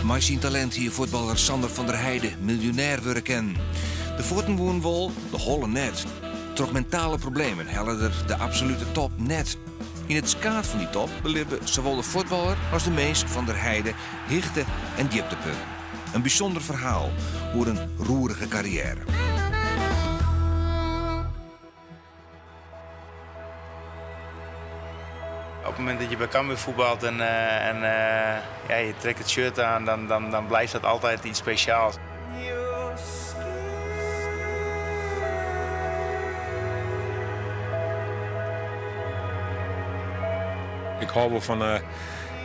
Mei syn talint hie fuotballer Sandor van der Heide miljonêr wurde kinnen. De fuotten woenen wol, de holle net. Troch mentale problemen helle er de absolute top net. Yn it skaad fan dy top belibbe sawol de fuotballer as de minsk Van der Heide hichte en djiptepunten. In bysûnder ferhaal oer in roerige karriêre. Op het moment dat je bij Cambuur voetbalt en, uh, en uh, ja, je trekt het shirt aan, dan, dan, dan blijft dat altijd iets speciaals. Ik hou wol fan, uh,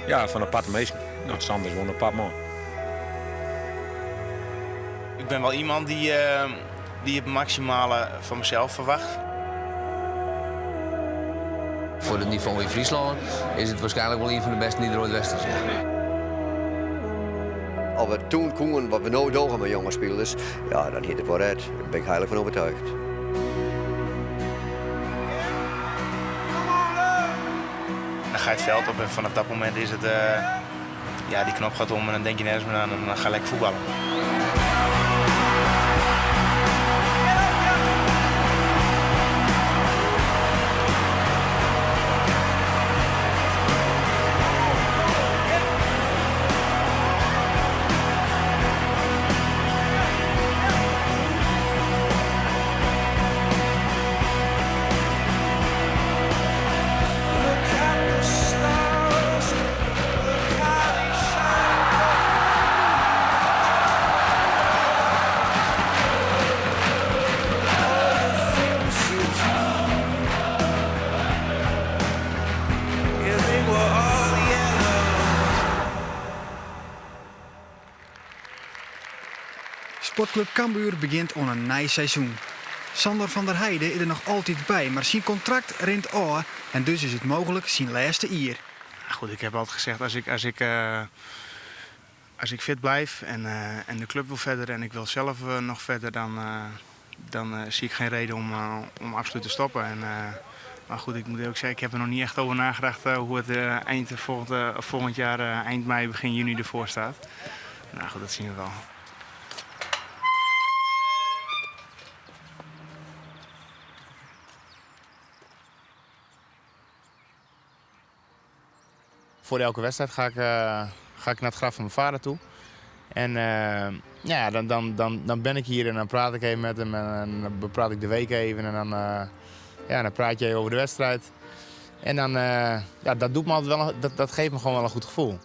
ja, fan aparte minsken. Nou, Sander is wol in apart man. Ik ben wel iemand die, die het maximale van mezelf verwacht. Foar it nivo yn Fryslân is it waarskynlik wol ien fan de bêsten dy't der oait west is. As we toen koenen wat we no dogge mei jonge spilers, ja, dan hie it wol red. Dêr bin ik heilich fan oertuigd. Dan ga je het veld op en vanaf dat moment is het, uh, ja, die knop gaat om en dan denk je nergens meer aan en dan ga je lekker voetballen. Sportklup Cambuur begjint oan in nij seizoen. Sandor van der Heide is der noch altyd by, mar syn kontrakt rint ôf en dus is it mooglik syn lêste jier. Goed, ik heb altijd gezegd, als ik, als ik, uh, als ik fit blijf en, uh, en de club wil verder en ik wil zelf uh, nog verder, dan, dan zie ik geen reden om, om absoluut te stoppen. En, maar goed, ik moet ook zeggen, ik heb er nog niet echt over nagedacht hoe het eind volgend, volgend jaar, eind mei, begin juni ervoor staat. Nou goed, dat zien we wel. Voor elke wedstrijd ga ik, uh, ga ik naar het graf van mijn vader toe. En uh, ja, dan, dan, dan, dan ben ik hier en dan praat ik even met hem en dan bepraat ik de week even en dan, uh, ja, dan praat je even over de wedstrijd. En dan, ja, dat doet me altijd wel, dat, dat geeft me gewoon wel een goed gevoel.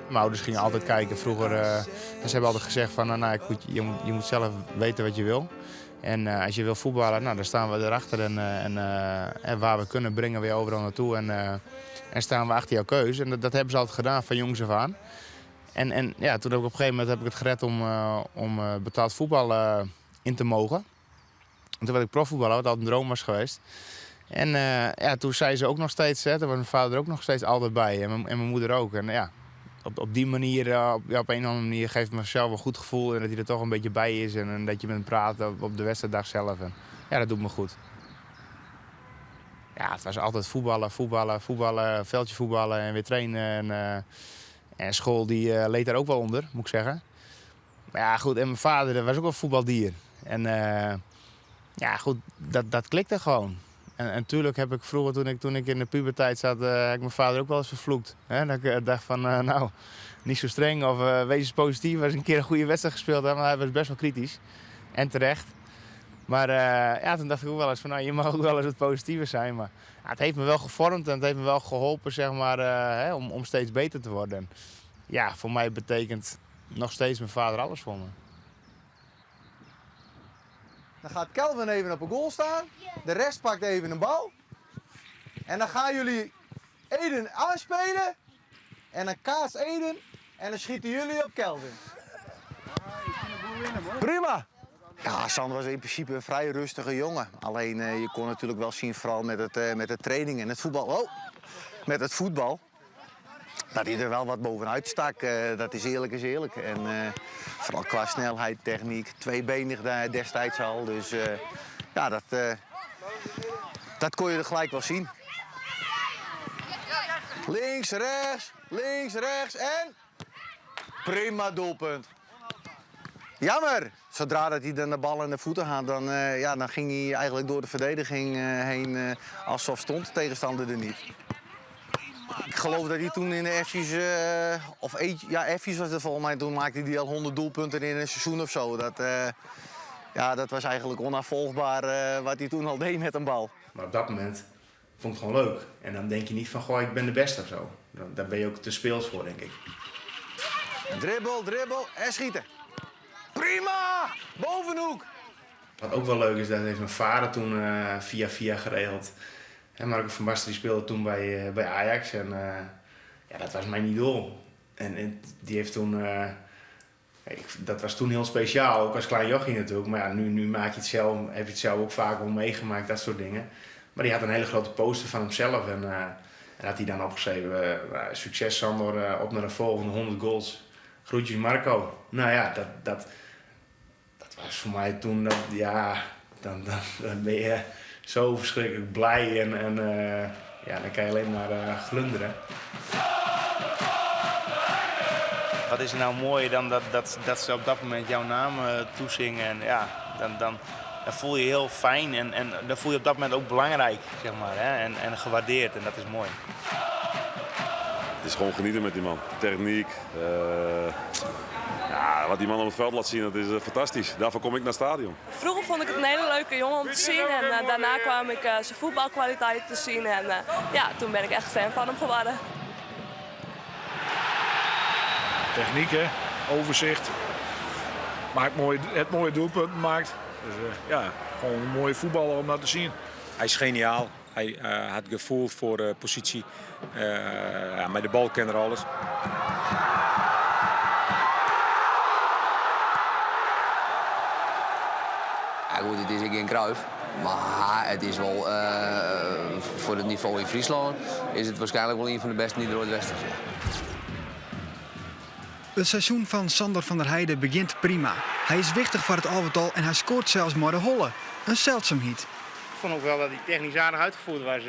Mijn ouders gingen altijd kijken vroeger. Uh, en ze hebben altijd gezegd van, nou, nou goed, je moet, je moet zelf weten wat je wil. En uh, als je wil voetballen, nou, dan staan we erachter. En, uh, en, en waar we kunnen, brengen we je overal naartoe. En, en staan we achter jouw keuze. En dat, dat hebben ze altijd gedaan, van jongs af aan. En, en ja, toen heb ik op een gegeven moment heb ik het gered om, om betaald voetbal in te mogen. En toen werd ik profvoetballer, wat altijd een droom was geweest. En ja, toen zei ze ook nog steeds, hè, toen was mijn vader ook nog steeds altijd bij. En mijn, en mijn moeder ook. En ja, op, op die manier, op, ja, op een of andere manier geeft het mezelf een goed gevoel. En dat hij er toch een beetje bij is. En, en dat je met hem praat op, op de wedstrijddag zelf. En, ja, dat doet me goed. Ja, het was altijd voetballen, voetballen, voetballen, veldje voetballen en weer trainen. En, uh, en school die uh, leed daar ook wel onder, moet ik zeggen. Maar ja, goed, en mijn vader dat was ook een voetbaldier. En uh, ja, goed, dat, dat klikte gewoon. En, en tuurlijk heb ik vroeger, toen ik, toen ik in de puberteit zat, uh, heb ik mijn vader ook wel eens vervloekt. Hè? Dat ik dacht van, uh, nou, niet zo streng of uh, wees eens positief. Als ik een keer een goede wedstrijd gespeeld heb, maar hij was best wel kritisch. En terecht. Maar ja, toen dacht ik ook wel eens van, nou, je mag ook wel eens wat positiever zijn. Maar ja, het heeft me wel gevormd en het heeft me wel geholpen, zeg maar, hè, om, om steeds beter te worden. En ja, voor mij betekent nog steeds mijn vader alles voor me. Dan gaat Kelvin even op een goal staan. De rest pakt even een bal. En dan gaan jullie Eden aanspelen. En dan kaats Eden. En dan schieten jullie op Kelvin. Prima. Ja, Sander was in principe een vrij rustige jongen. Alleen je kon natuurlijk wel zien, vooral met de training en het voetbal. Oh, met het voetbal. Dat hij er wel wat bovenuit stak, dat is eerlijk is eerlijk. En vooral qua snelheid, techniek, tweebenig daar destijds al. Dus ja, dat kon je er gelijk wel zien. Links, rechts, links, rechts en... Prima doelpunt. Jammer! Zodra dat hij dan de bal in de voeten had, ja, dan ging hij eigenlijk door de verdediging heen, alsof stond de tegenstander er niet. Ik geloof dat hij toen in de F's, of eentje, ja, F's was het volgens mij, toen maakte hij al 100 doelpunten in een seizoen of zo. Dat, ja, dat was eigenlijk onafvolgbaar wat hij toen al deed met een bal. Maar op dat moment vond ik het gewoon leuk. En dan denk je niet van, goh, ik ben de beste of zo. Daar ben je ook te speels voor, denk ik. Dribbel, dribbel en schieten. Prima! Bovenhoek! Wat ook wel leuk is, dat heeft mijn vader toen via via geregeld. Hè, Marco van Basten die speelde toen bij Ajax en ja, dat was mijn idool. En die heeft toen, ik, dat was toen heel speciaal, ook als klein jochie natuurlijk. Maar ja, nu maak je het zelf, heb je het zelf ook vaak wel meegemaakt, dat soort dingen. Maar die had een hele grote poster van hemzelf en had hij dan opgeschreven, succes Sander, op naar de volgende 100 goals. Groetjes Marco. Nou ja, dat was voor mij toen, dat, ja, dan, dan, dan ben je zo verschrikkelijk blij en ja, dan kan je alleen maar glunderen. Wat is er nou mooier dan dat ze op dat moment jouw naam toezingen en ja, dan voel je je heel fijn en dan voel je op dat moment ook belangrijk, hè? En gewaardeerd en dat is mooi. Het is gewoon genieten met die man. Techniek, ja, wat die man op het veld laat zien, dat is fantastisch. Daarvoor kom ik naar het stadion. Vroeger vond ik het een hele leuke jongen om te zien en daarna kwam ik zijn voetbalkwaliteit te zien en toen ben ik echt fan van hem geworden. Techniek, hè? Overzicht. Maakt mooi, het mooie doelpunt maakt. Dus ja, gewoon een mooie voetballer om naar te zien. Hij is geniaal. Hij had gevoel voor positie. Ja, met de bal kent er alles. Ja, goed, het is geen Cruijff. Maar het is wel voor het niveau in Friesland is het waarschijnlijk wel een van de beste die er ooit geweest is. Het seizoen van Sander van der Heijden begint prima. Hij is wichtig voor het elftal en hij scoort zelfs maar de holle. Een zeldzaamheid. Ik vond ook wel dat hij technisch aardig uitgevoerd was,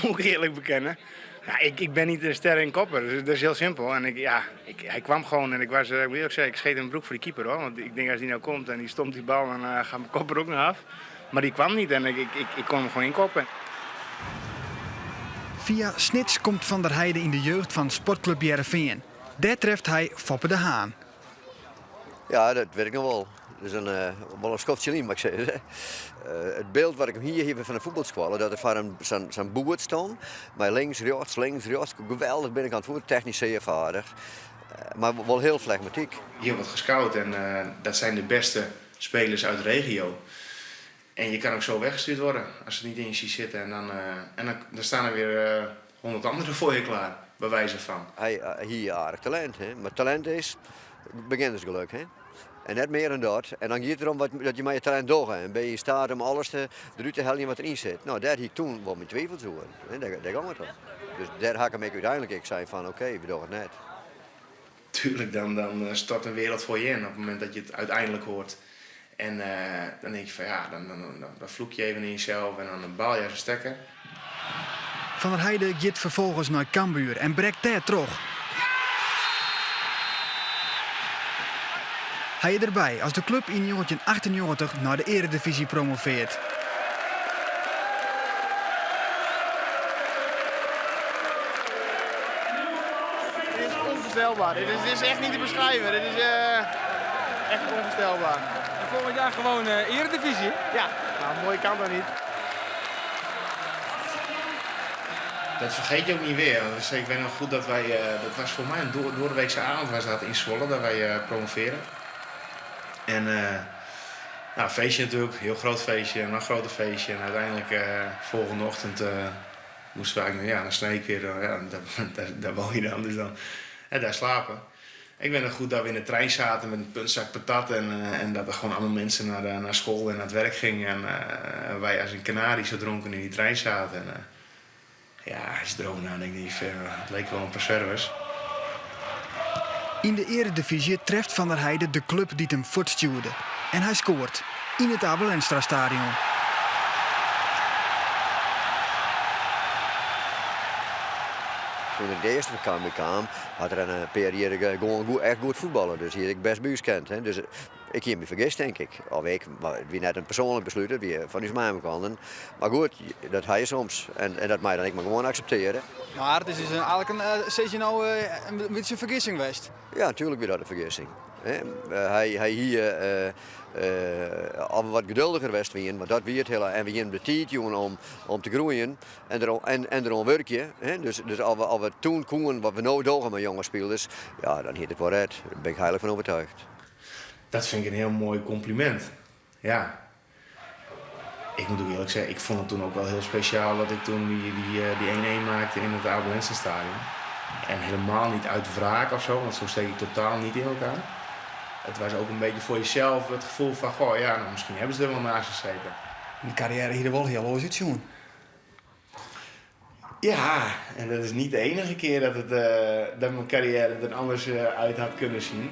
moet ik eerlijk bekennen. Ja, ik ben niet een ster in kopper, dus dat is heel simpel. En hij kwam gewoon en ik was, ik moet eerlijk zeggen, ik scheet in mijn broek voor die keeper hoor. Want ik denk als die nou komt en die stomt die bal, dan gaat mijn kopper ook nog af. Maar die kwam niet en ik kon hem gewoon inkoppen. Via Snits komt Van der Heijden in de jeugd van Sportclub Hearrenfean. Daar treft hij Foppe de Haan. Ja, dat weet ik nog wel. Dat is wel een schotje in, mag ik zeggen. Het beeld wat ik hier heb van de voetbalschool, dat er voor een, zo'n boerd stond. Maar links, rechts, links, rechts, geweldig binnenkant voet, technisch zeer vaardig. Maar wel heel flegmatiek. Hier wordt gescout en dat zijn de beste spelers uit de regio. En je kan ook zo weggestuurd worden als ze niet in je ziet zitten. En dan staan er weer 100 anderen voor je klaar, bij wijze van. Hij hier aardig talent, hè? Maar talent is beginnersgeluk. Hè? En net meer dan dat. En dan gaat het erom dat je met je talent doorgaat. En ben je in staat om alles eruit te halen wat erin zit. Nou, daar heb ik toen wel mijn twijfels over. Hè? Daar gaat het om. Dus daar had ik hem uiteindelijk. Ik zei van oké, we doen het net. Tuurlijk, dan stort een wereld voor je in op het moment dat je het uiteindelijk hoort. En dan denk je van ja, dan vloek je even in jezelf en dan baal je als een stekker. Van der Heijden gaat vervolgens naar Cambuur en brekt daar terug. Hij is erbij als de club in 1998 naar de Eredivisie promoveert. Dit is onvoorstelbaar. Dit is echt niet te beschrijven. Dit is echt onvoorstelbaar. En volgend jaar gewoon Eredivisie? Ja, mooie kant dan niet. Dat vergeet je ook niet weer. Want ik weet nog goed dat wij, dat was voor mij een doordeweekse avond was dat in Zwolle, dat wij promoveren. En feestje natuurlijk, heel groot feestje, een nog groter feestje. En uiteindelijk volgende ochtend moesten we eigenlijk, ja, dan Sneek weer, ja, daar woon je dan, dus dan, en daar slapen. Ik weet nog goed dat we in de trein zaten met een puntzak patat en, eh, en dat er gewoon allemaal mensen naar, eh, naar school en naar het werk gingen. En eh, wij als een kanarie zo dronken in die trein zaten. En, ja, als je erover nadenkt, denk je, het leek wel een paar zwervers. Yn de earedivyzje treft Van der Heide de klup dy't him fuortstjoerde. En hy skoart yn it Abe Lenstra Stadion. Toen ik de earste fan Cambuur kaam, hat er in pear jier gewoan goed, echt goed fuotballe. Dus hie ik bêst by ús kind. Hè. Dus ik hie my fergist, tink ik. Of ik, mar it wie net in persoanlik beslút, it wie fan ús mei-elkoar. Mar goed, dat ha je soms. En, en dat mei dan ek mar gewoan akseptearje. Mar it is dus eigenlik in, sizze je no, in bytsje in fergissing west? Ja, natuerlik wie dat in fergissing. Hy, hy hie as we wat geduldiger west wienen, want dat wie it hiele. En we hienen de tiid jûn om, om te groeien en, der, en, en deroan wurkje. Hè. Dus, dus as we, as we toen koenen wat we no dogge mei jonge spilers, ja, dan hie it wol red. Dêr bin ik heilich fan oertsjûge. Dat vind ik een heel mooi compliment. Ja. Ik moet ook eerlijk zeggen, ik vond het toen ook wel heel speciaal dat ik toen die, die, eh, die 1-1 maakte in het Abe Lenstra Stadion. En helemaal niet uit wraak of zo, want zo steek ik totaal niet in elkaar. Het was ook een beetje voor jezelf het gevoel van, goh, ja, nou, misschien hebben ze er wel naast gezeten. De karriêre hie der wol hiel oars útsjoen. Ja, en dat is niet de enige keer dat, het, eh, dat mijn carrière er anders eh, uit had kunnen zien.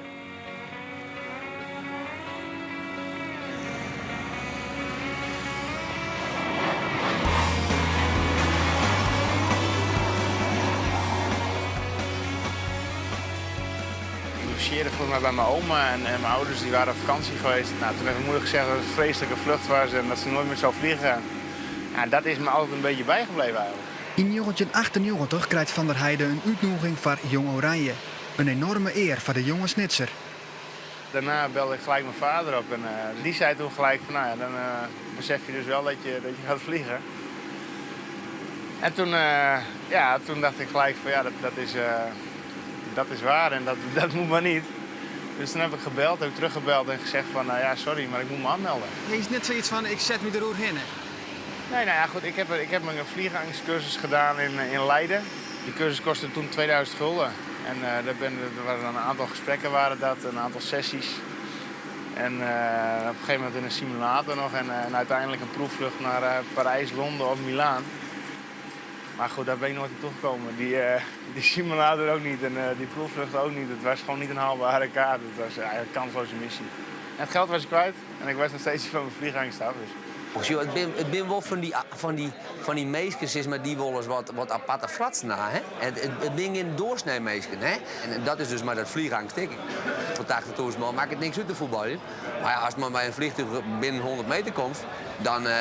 Ik logeerde volgens mij bij mijn oma en, en mijn ouders die waren op vakantie geweest. Nou, toen heeft mijn moeder gezegd dat het een vreselijke vlucht was en dat ze nooit meer zou vliegen. Ja, dat is me altijd een beetje bijgebleven eigenlijk. Yn 1998 krijt Van der Heide in útnûging foar Jong Oranje. In enoarme ear foar de jonge Snitser. Daarna belde ik gelijk mijn vader op en eh, die zei toen gelijk van nou ja, dan eh, besef je dus wel dat je, dat je gaat vliegen. En toen, eh, ja, toen dacht ik gelijk van ja, dat, dat, is, dat is waar en dat, dat moet maar niet. Dus toen heb ik gebeld, heb ik teruggebeld en gezegd van nou ja, sorry, maar ik moet me aanmelden. Is net soks fan ik set my deroerhinne. Nee, nou ja, goed, ik heb, ik heb mijn vliegangstcursus gedaan in, in Leiden. Die cursus kostte toen 2000 gulden. En uh, daar ben, er waren dan een aantal gesprekken waren dat, een aantal sessies. En uh, op een gegeven moment in een simulator nog en, uh, en uiteindelijk een proefvlucht naar Parijs, Londen of Milaan. Maar goed, daar ben ik nooit aan toegekomen. Die, die simulator ook niet en die proefvlucht ook niet. Het was gewoon niet een haalbare kaart. Het was eigenlijk een kansloze missie. En het geld was ik kwijt en ik was nog steeds van mijn vliegangst af. Dus. It binne wol fan dy minsken sis mar, dy't wolris wat, wat aparte fratsen ha. Hè? It binne gjin doorsnee minsken. Hè? En dat is dus mei dat vliegangst ek. Foar 80.000 man makket it niks út te fuotbaljen. Mar ja, ast mar by in fleantúch binnen 100 meter komst, dan, uh,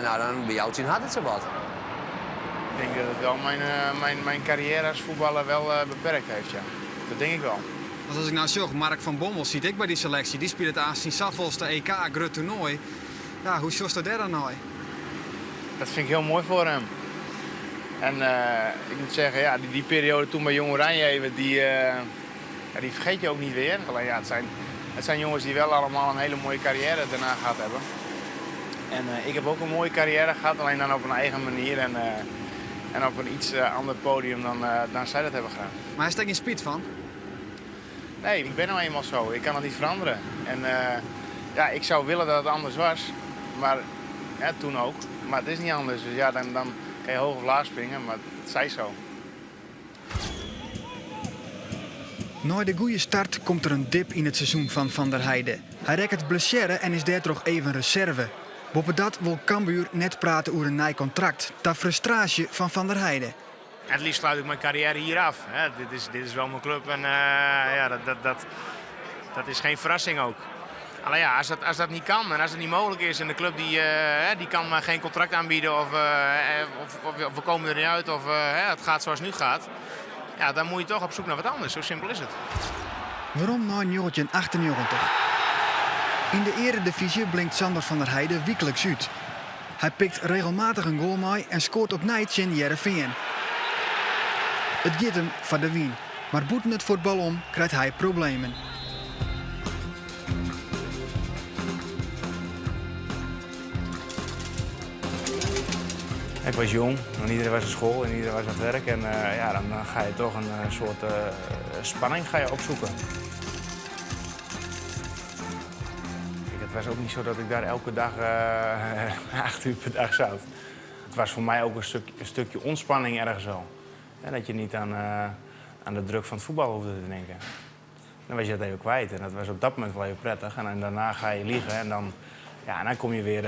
nou, dan bejout syn hert it sawat. Ik denk dat het wel mijn, uh, mijn, mijn carrière als voetballer wel uh, beperkt heeft, ja. Dat denk ik wel. Want as ik no sjoch, Mark van Bommel sit ek by dy seleksje. Dy spilet aanst syn safolste EK, grut toernoai. Ja, hoe sjochsto dêr dan nei? Dat vind ik heel mooi voor hem. En uh, ik moet zeggen, ja, die, die periode toen bij Jong Oranje even, die, uh, ja, die vergeet je ook niet weer. Alleen ja, het zijn jongens die wel allemaal een hele mooie carrière daarna gehad hebben. En uh, ik heb ook een mooie carrière gehad, alleen dan op een eigen manier en, en op een iets ander podium dan, dan zij dat hebben gedaan. Mar hast der gjin spyt fan? Nee, ik ben nou eenmaal zo. Ik kan het niet veranderen. En ja, ik zou willen dat het anders was. Maar ja, toen ook. Maar het is niet anders. Dus ja, dan, dan kan je hoog of laag springen, maar het zij zo. Nei de goede start komt der in dip yn it seizoen fan Van der Heide. Hy rekket blessearre en is dêrtroch even reserve. Boppedat wol Cambuur net prate oer in nij kontrakt. Ta frustraasje fan Van der Heide. Het liefst sluit ik mijn carrière hier af. Hè. Dit is wel mijn club en uh, ja, dat, dat, dat, dat is geen verrassing ook. Alleen ja, als dat niet kan en als het niet mogelijk is en de club die, uh, die kan me geen contract aanbieden of, uh, of, of, we komen er niet uit of het gaat zoals het nu gaat. Ja, dan moet je toch op zoek naar wat anders. Zo simpel is het. Werom nei 1998. Yn de earedivyzje blinkt Sander van der Heide wykliks út. Hy pikt regelmatich in goal mei en skoart opnij tsjin Hearrenfean. It giet him foar de wyn, mar bûten it fuotbal om krijt hy problemen. Ik was jong en iedereen was op school en iedereen was aan het werk. En ja, dan ga je toch een soort spanning ga je opzoeken. Het was ook niet zo dat ik daar elke dag 8 uur per dag zat. Het was voor mij ook een stukje ontspanning ergens wel. En dat je niet aan de druk van het voetbal hoefde te denken. Dan was je dat even kwijt en dat was op dat moment wel even prettig. En daarna ga je liegen en dan, ja, dan kom je weer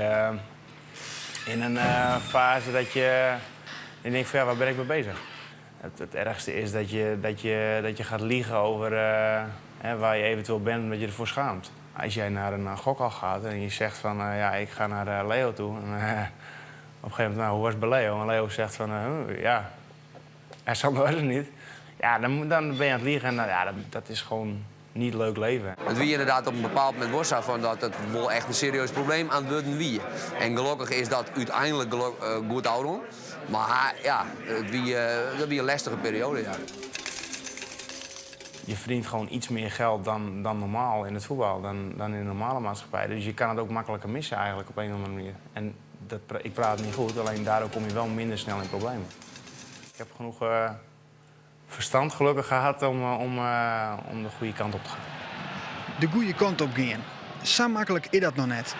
in een fase dat je denkt van ja, waar ben ik mee bezig? Het ergste is dat je gaat liegen over hè, waar je eventueel bent omdat je ervoor schaamt. Als jij naar een gokhal gaat en je zegt van ja, ik ga naar Leo toe. En op een gegeven moment, nou, hoe was het bij Leo? En Leo zegt van ja, hij zal was het niet. Ja, dan ben je aan het liegen en ja, dat is gewoon niet leuk leven. It wie inderdaad op in bepaald momint wol sa fan dat it wol echt in serieus probleem oan it wurden wie. En gelokkich is dat úteinlik goed ôfrûn. Mar ja, dat wie in lestige perioade, ja. Je verdient gewoon iets meer geld dan normaal in het voetbal, dan in de normale maatschappij. Dus je kan het ook makkelijker missen eigenlijk op een of andere manier. En ik praat niet goed, alleen daardoor kom je wel minder snel in problemen. Ik heb genoeg verstand gelukkig gehad om de goede kant op te gaan. De goede kant op gaan. Sa maklik is dat noch net.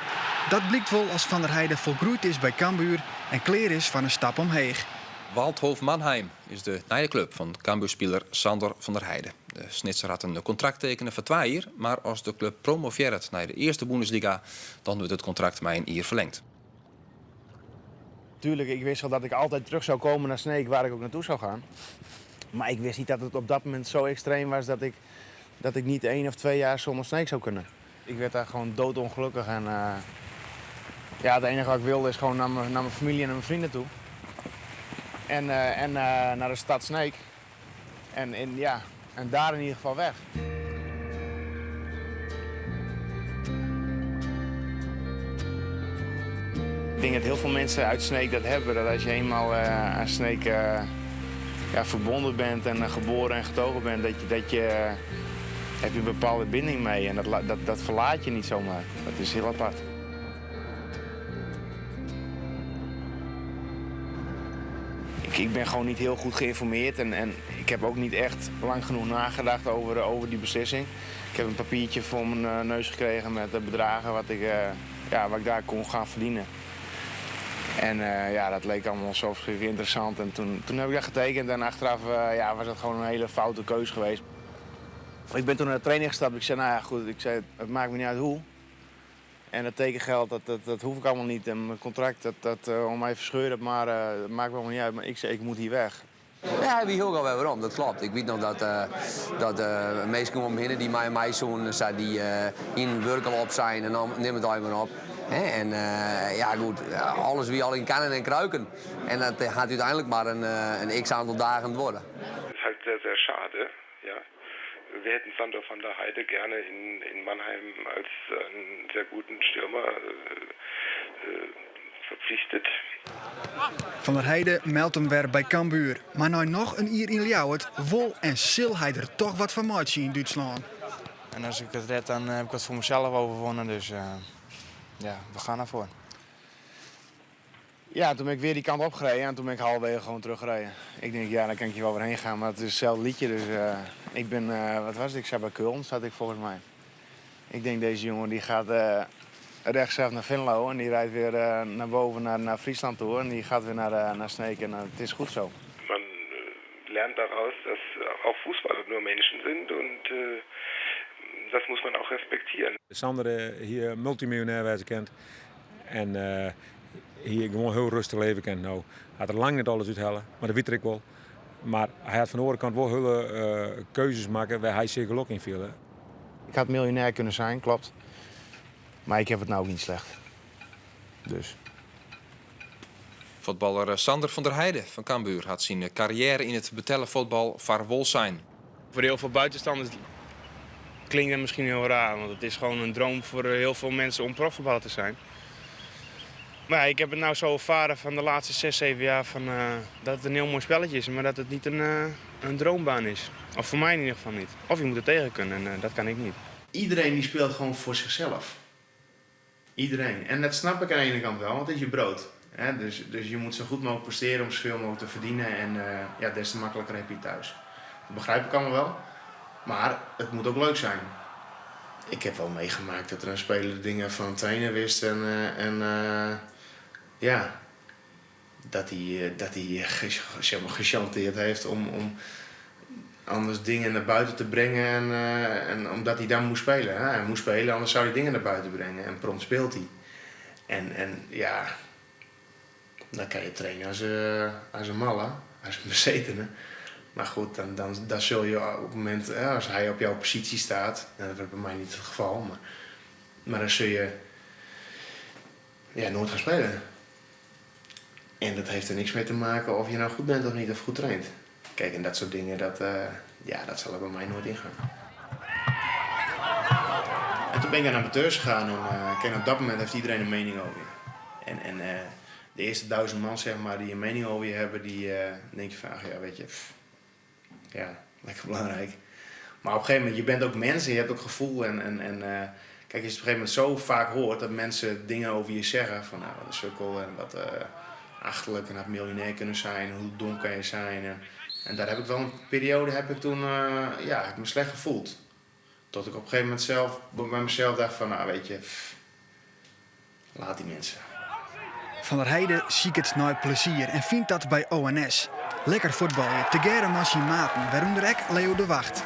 Dat blykt wol as Van der Heijden folgroeid is by Cambuur en klear is foar in stap omheech. Waldhof Mannheim is de nije klup fan Cambuurspiler Sander van der Heijden. De Snitser hat in kontrakt tekene foar 2 jier, mar as de klup promovearret nei de earste Bundesliga, dan wurdt it kontrakt mei in jier ferlingd. Tuurlijk, ik wist al dat ik altijd terug zou komen naar Sneek, waar ik ook naartoe zou gaan. Maar ik wist niet dat het op dat moment zo extreem was dat ik niet 1 of 2 jaar zonder Sneek zou kunnen. Ik werd daar gewoon doodongelukkig en ja, het enige wat ik wilde is gewoon naar mijn familie en naar mijn vrienden toe. En naar de stad Sneek. En, ja, en daar in ieder geval weg. Ik denk dat heel veel mensen uit Sneek dat hebben. Dat als je eenmaal aan Sneek ja, verbonden bent en geboren en getogen bent, dat je heb je een bepaalde binding mee. En dat verlaat je niet zomaar. Dat is heel apart. Ik ben gewoon niet heel goed geïnformeerd en ik heb ook niet echt lang genoeg nagedacht over die beslissing. Ik heb een papiertje voor mijn neus gekregen met de bedragen ja, wat ik daar kon gaan verdienen. En ja, dat leek allemaal zo verschrikkelijk interessant. En toen heb ik dat getekend en achteraf ja, was dat gewoon een hele foute keus geweest. Ik ben toen naar de training gestapt. Ik zei, nou ja, goed, ik zei, het maakt me niet uit hoe. En dat tekengeld, dat hoef ik allemaal niet. En mijn contract, dat om mij verscheuren, maar dat maakt me allemaal niet uit. Maar ik zei, ik moet hier weg. Ja, hy wie hiel gau wer werom, dat kloppet. Ik wit noch dat minsken om my hinne dy't mei my soene, sei dy yn wurk al op zijn en dan nim it even op. Hè? En ja, goed, alles wie al yn kannen en kruiken. En dat hat úteinlik mar in x-oantal dagen duorre. Das ist halt sehr, sehr schade. Ja. Wir hätten Sander van der Heide gerne in Mannheim als einen sehr guten Stürmer verpflichtet. Van der Heijden meldt him wer by Cambuur. Mar nei noch in jier yn Ljouwert wol en sil hy der dochs wat fan meitsje yn Dútslân. En als ik het red, dan heb ik het voor mezelf overwonnen. Dus ja, we gaan ervoor. Ja, toen ben ik weer die kant opgereden en toen ben ik halverwege gewoon teruggereden. Ik denk, ja, dan kan ik hier wel weer heen gaan, maar het is hetzelfde liedje. Dus ik ben, wat was het? Ik zat bij Köln, zat ik volgens mij. Ik denk, deze jongen die gaat rechtsaf naar Venlo en die rijdt weer naar boven naar Friesland toe. En die gaat weer naar Sneek en het is goed zo. Man lernt daraus, dass auch Fußballer nur Menschen sind und das muss man auch respektieren. Sander hie multymiljonêr wêze kind. En hie gewoan hiel rêstich leve kind. No, hat er lang net alles úthelle, mar dat wit er ek wol. Mar hy hat fan de oare kant wol hiele keuzes makke wêr't hy sich gelokkich yn fielde. Ik had miljonair kunnen zijn, klopt. Maar ik heb het nou ook niet slecht. Dus. Fuotballer Sander van der Heijden fan Cambuur hat syn karriêre yn it betelle fuotbal farwol sein. Voor heel veel buitenstanders klinkt dat misschien heel raar, want het is gewoon een droom voor heel veel mensen om profvoetballer te zijn. Maar ja, ik heb het nou zo ervaren van de laatste 6, 7 jaar van, dat het een heel mooi spelletje is, maar dat het niet een droombaan is. Of voor mij in ieder geval niet. Of je moet er tegen kunnen en dat kan ik niet. Iedereen die speelt gewoon voor zichzelf. Iedereen. En dat snap ik aan de ene kant wel, want het is je brood. Hè, dus, dus je moet zo goed mogelijk presteren om zoveel mogelijk te verdienen. En ja, des te makkelijker heb je het thuis. Dat begrijp ik allemaal wel. Maar het moet ook leuk zijn. Ik heb wel meegemaakt dat er een speler dingen van een trainer wist. En, en ja, dat hij zeg maar, gechanteerd heeft om anders dingen naar buiten te brengen. En omdat hij dan moest spelen. Hè? Hij moest spelen, anders zou hij dingen naar buiten brengen. En prompt speelt hij. En ja, dan kan je trainen als een malle, als een bezetene. Maar goed, dan zul je op het moment, hè, als hij op jouw positie staat, nou, dat wordt bij mij niet het geval, maar dan zul je, ja, nooit gaan spelen. En dat heeft er niks mee te maken of je nou goed bent of niet, of goed traint. Kijk, en dat soort dingen, ja, dat zal er bij mij nooit ingaan. En toen ben ik naar amateurs gegaan en kijk, op dat moment heeft iedereen een mening over je. En de eerste 1000 man, zeg maar, die een mening over je hebben, die denk je van, ach ja, weet je, pff, ja, lekker belangrijk. Maar op een gegeven moment, je bent ook mens en je hebt ook gevoel. En kijk, als je het op een gegeven moment zo vaak hoort dat mensen dingen over je zeggen, van nou, wat een sukkel en wat achterlijk en had miljonair kunnen zijn, hoe dom kan je zijn. En daar heb ik wel een periode, heb ik toen, ja, heb ik me slecht gevoeld. Tot ik op een gegeven moment zelf, bij mezelf dacht van, nou weet je, pff, laat die mensen. Van der Heijden ziet naar plezier en vindt dat bij ONS. Lekker voetballen, tegearre mei syn maten, wêrûnder ek Leo de Wacht.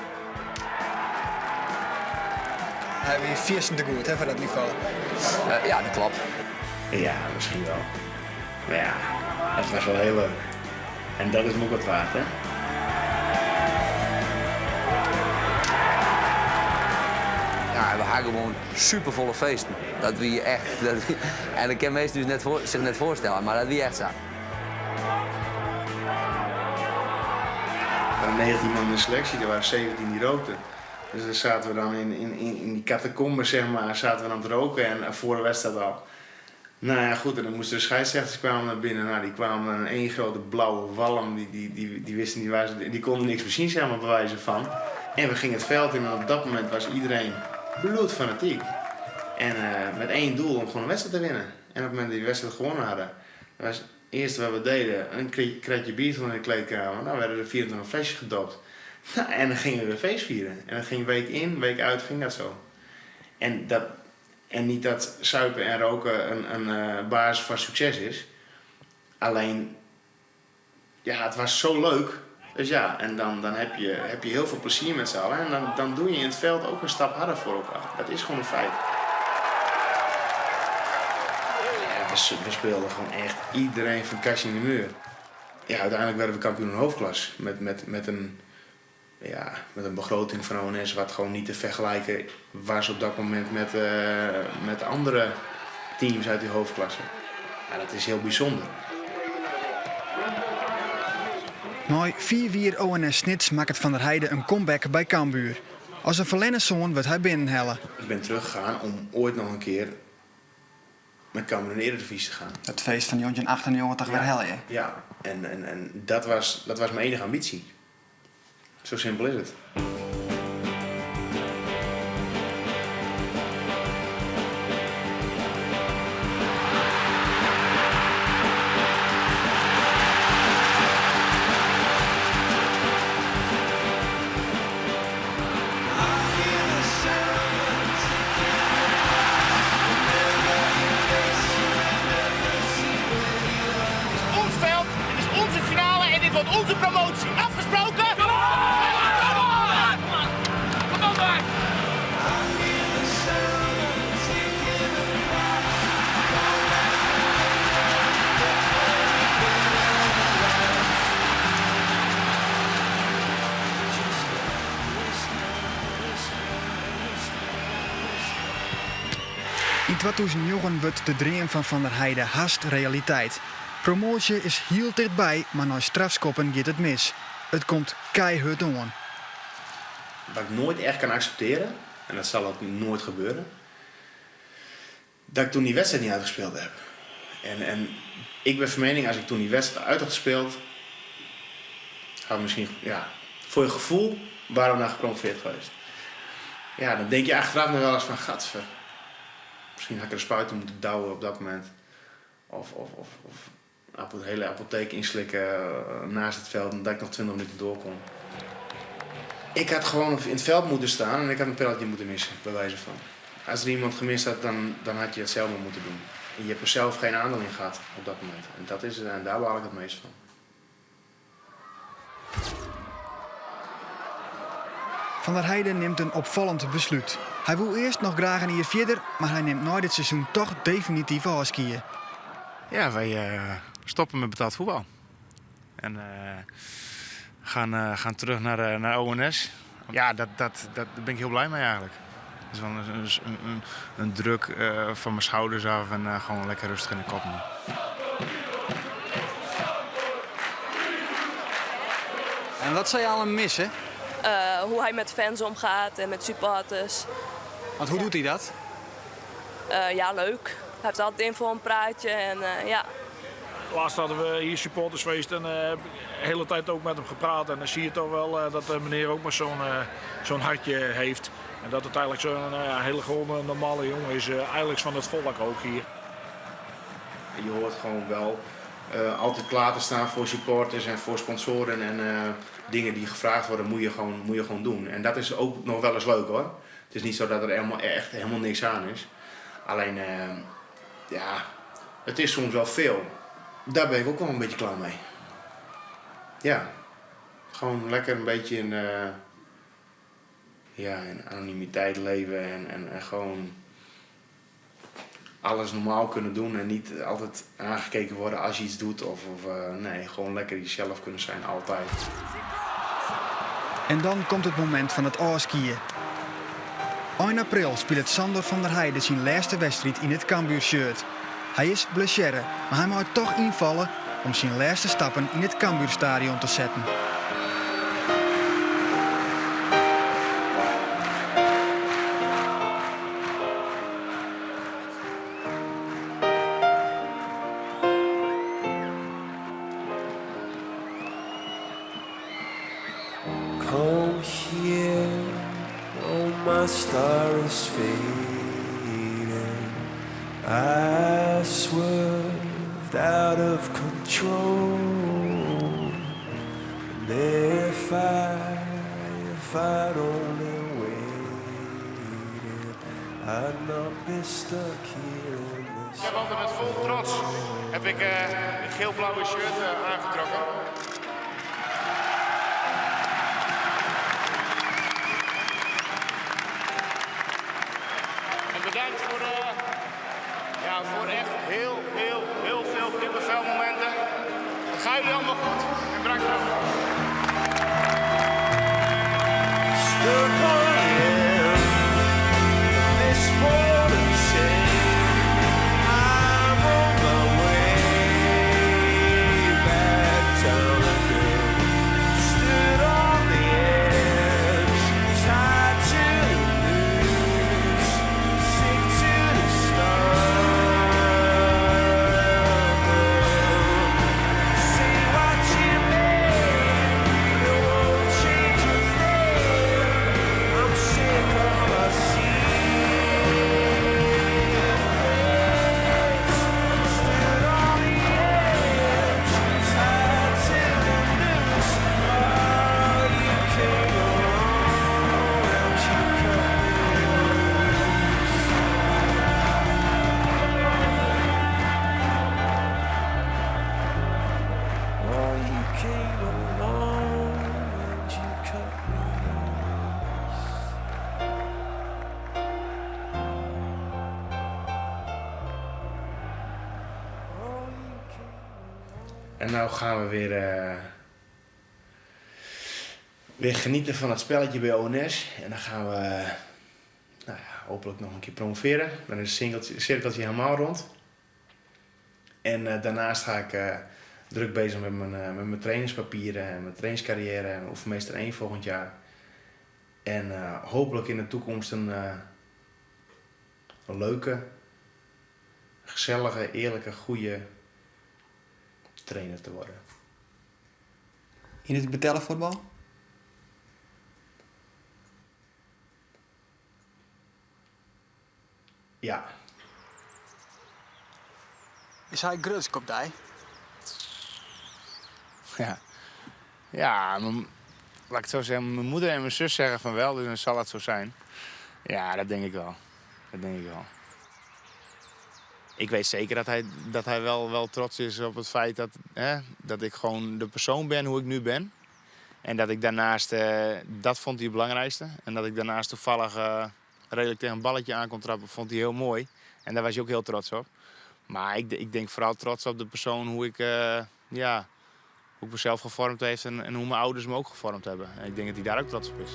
Hy wie fierstente goed, hè, foar dat nivo. Ja, dat klopt. Ja, misschien wel. Maar ja, het was wel heel leuk. En dat is me ook wat waard, hè? Ja, we hadden gewoon supervolle feesten. Dat wie echt. Dat wie, en dat kan mensen dus net voor, zich net voorstellen, maar dat wie echt zo. Er waren 19 man in de selectie, er waren 17 die rookten. Dus daar zaten we dan in die catacomben, zeg maar, zaten we aan het roken en voor de wedstrijd al. Nou ja, goed, en dan moesten de scheidsrechters kwamen naar binnen. Nou, die kwamen in één grote blauwe walm. Die wisten niet waar ze, die konden niks meer zien, zeg maar, bij wijze van. En we gingen het veld in en op dat moment was iedereen bloedfanatiek. En met één doel om gewoon een wedstrijd te winnen. En op het moment dat die wedstrijd gewonnen hadden, dat was het eerste wat we deden, een kratje bier van in de kleedkamer. Nou werden er 24 flesjes gedoopt. Nou, en dan gingen we weer feest vieren. En dat ging week in, week uit, ging dat zo. En niet dat suipen en roken een basis van succes is. Alleen, ja, het was zo leuk. Dus ja, en dan heb je heel veel plezier met z'n allen. En dan doe je in het veld ook een stap harder voor elkaar. Dat is gewoon een feit. Ja, we speelden gewoon echt iedereen van kastje in de muur. Ja, uiteindelijk werden we kampioen in hoofdklas. Met een begroting van ONS wat gewoon niet te vergelijken was op dat moment met andere teams uit die hoofdklasse. Ja, dat is heel bijzonder. Nei 4 jier ONS Snits makket Van der Heijden in comeback by Cambuur. As in ferlerne soan wurdt hy binnenhelle. Ik ben teruggegaan om ooit nog een keer met Cambuur in de Eredivisie te gaan. Het feest fan 1998 wer helje. Ja, en dat was mijn enige ambitie. Zo simpel is het. Ons veld, het is onze finale en dit wordt onze promotie. Afgesproken? Kom op, maar! Yn 2009 wurdt de dream fan Van der Heijden hast realiteit. Promoasje is hiel tichtby, mar nei strafskoppen giet it mis. It komt keihard oan. Wat ik nooit echt kan accepteren, en dat zal ook nooit gebeuren, dat ik toen die wedstrijd niet uitgespeeld heb. En ik ben van mening, als ik toen die wedstrijd uit had gespeeld, had ik misschien, ja, voor je gevoel, waren we nou gepromoveerd geweest. Ja, dan denk je achteraf nog wel eens van, gadver. Misschien had ik er een spuit in moeten douwen op dat moment. Of, of, of, of de hele apotheek inslikken naast het veld en dat ik nog 20 minuten door kon. Ik had gewoon in het veld moeten staan en ik had een penalty moeten missen, bij wijze van. Als er iemand gemist had, dan, dan had je het zelf maar moeten doen. En je hebt er zelf geen aandeel in gehad op dat moment. En, dat is, en daar baal ik het meest van. Van der Heijden nimt in opfallend beslút. Hy woe earst noch graach in jier fierder, mar hy nimt nei dit seizoen toch definityf ôfskie. Ja, wij eh, stoppen met betaald voetbal. En eh, gaan, eh, gaan terug naar, naar ONS. Ja, dat, dat, dat, daar ben ik heel blij mee eigenlijk. Het is wel een, een, een, een druk van mijn schouders af en gewoon lekker rustig in de kop nu. En wat zou je al missen? Hoe hij met fans omgaat en met supporters. Want hoe doet hij dat? Ja, leuk. Hij heeft altijd in voor een praatje en ja. Laatst hadden we hier supportersfeest en de hele tijd ook met hem gepraat. En dan zie je toch wel dat de meneer ook maar zo'n zo'n hartje heeft. En dat het eigenlijk zo'n hele gewone normale jongen is. Eigenlijk van het volk ook hier. Je hoort gewoon wel altijd klaar te staan voor supporters en voor sponsoren. En dingen die gevraagd worden, moet je gewoon doen. En dat is ook nog wel eens leuk hoor. Het is niet zo dat er helemaal, echt helemaal niks aan is. Alleen, ja, het is soms wel veel. Daar ben ik ook wel een beetje klaar mee. Ja, gewoon lekker een beetje in, ja, in anonimiteit leven en, en, en gewoon alles normaal kunnen doen en niet altijd aangekeken worden als je iets doet. Of, of nee, gewoon lekker jezelf kunnen zijn altijd. En dan komt it momint fan it ôfskie. Ein april spilet Sandor van der Heijden syn lêste wedstriid yn it Cambuur-shirt. Hy is blessearre, mar hy mei toch ynfalle om syn lêste stappen yn it Cambuurstadion te setten. Come here, oh my star is fading. I swerved out of control. And if I, if I'd only waited, I'd not be stuck here in this. Ik heb altijd met vol trots heb ik, het geel-blauwe shirt aangetrokken. En bedankt voor, ja, voor echt heel, heel, heel veel kippenvelmomenten. Het gaat jullie allemaal goed en bedankt voor Stuck on end, this ball and chain. I'm on my way back down again. Stood on the edge, tied to the noose, sick to the stomach. See what you made, it won't change a thing. I'm sick of my secrets. Stood on the edge, tied to the noose. Oh, you came along and you cut me loose. Oh, you came along and you cut me loose. Oh, you came En nou gaan we weer, weer genieten van het spelletje bij ONS. En dan gaan we nou ja, hopelijk nog een keer promoveren. Dan is het cirkeltje helemaal rond. En daarnaast ga ik druk bezig met mijn trainingspapieren en mijn trainingscarrière en oefenmeester 1 volgend jaar. En hopelijk in de toekomst een leuke, gezellige, eerlijke, goede trainer te worden. In it betelle fuotbal? Ja. Is hy grutsk op dy? Ja, ja laat ik het zo zeggen, mijn moeder en mijn zus zeggen van wel, dus dan zal het zo zijn. Ja, dat denk ik wel. Dat denk ik wel. Ik weet zeker dat hij wel trots is op het feit dat, hè, dat ik gewoon de persoon ben hoe ik nu ben. En dat ik daarnaast, dat vond hij het belangrijkste. En dat ik daarnaast toevallig redelijk tegen een balletje aan kon trappen, vond hij heel mooi. En daar was hij ook heel trots op. Maar ik denk vooral trots op de persoon hoe ik, ja, hoe ik mezelf gevormd heeft en hoe mijn ouders me ook gevormd hebben. En ik denk dat hij daar ook trots op is.